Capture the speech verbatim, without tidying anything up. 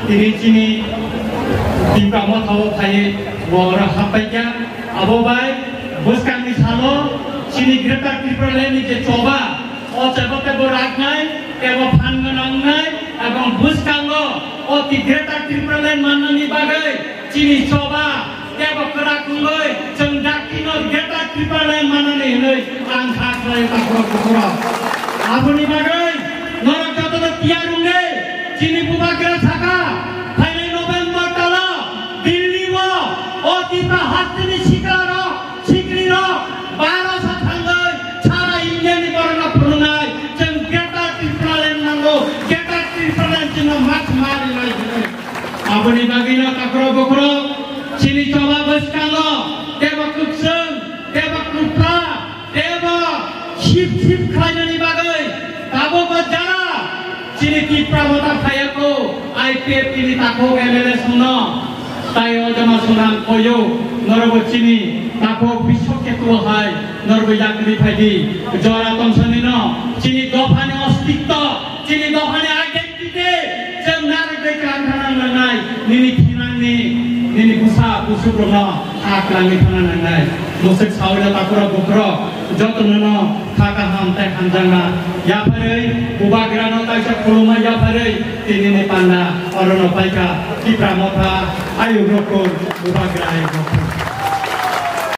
Tini chini Tipra Motha o phaiwi bo oro happaikha. Abo bai bwskangni salo chini Greater Tipraland ni je choba, o chebo tebo raknai, tebo phan gwnangnai, ebong bwskango o ti Greater Tipraland mannani bagwi chini choba tebo kwrak wngwi chwng dakti no Greater Tipraland mannani hwnwi ang kha khlaio takhurok bukhurok. Aboni bagwi norok jotono tiyar wngdi, chini bubagra sakha, phainai November talo Delhi o, o Tipra hasteni sikarok, sikrirok, baro sa thangwi sara India ni borokno phunuknai, chwng Greater Tipraland nango, Greater Tipraland chwngno mat mari lai hwnwi. Aboni bagwino takhurok bukhurok chini choba bwskango tebo kwchwng, tebo kwpla, tebo sip sip khlainani bagwi tabukbo jara chini Tipra Motha phaiya kho, I P F T ni takhuk M L A songno tai o jama sonang koyo norokbo chini takhuk Biswa Ketu hai norokbo yakri phaidi jora tongsanino chini dophani ostitto, chini dophani identity. Chwng narwk bai kwrang thana nangnai, nini thinangni, nini bwsa busukrokno ha kwrangwi thana nangnai. Mwswk saui da takhurok bukhurok, jotono no kha kaham tei hamjakma yapharwi, bubagrano kaisa khulumma yapharwi, tinini panda orono paikha, Tipra Motha, ayuk rokon, bubagra ayuk rokon.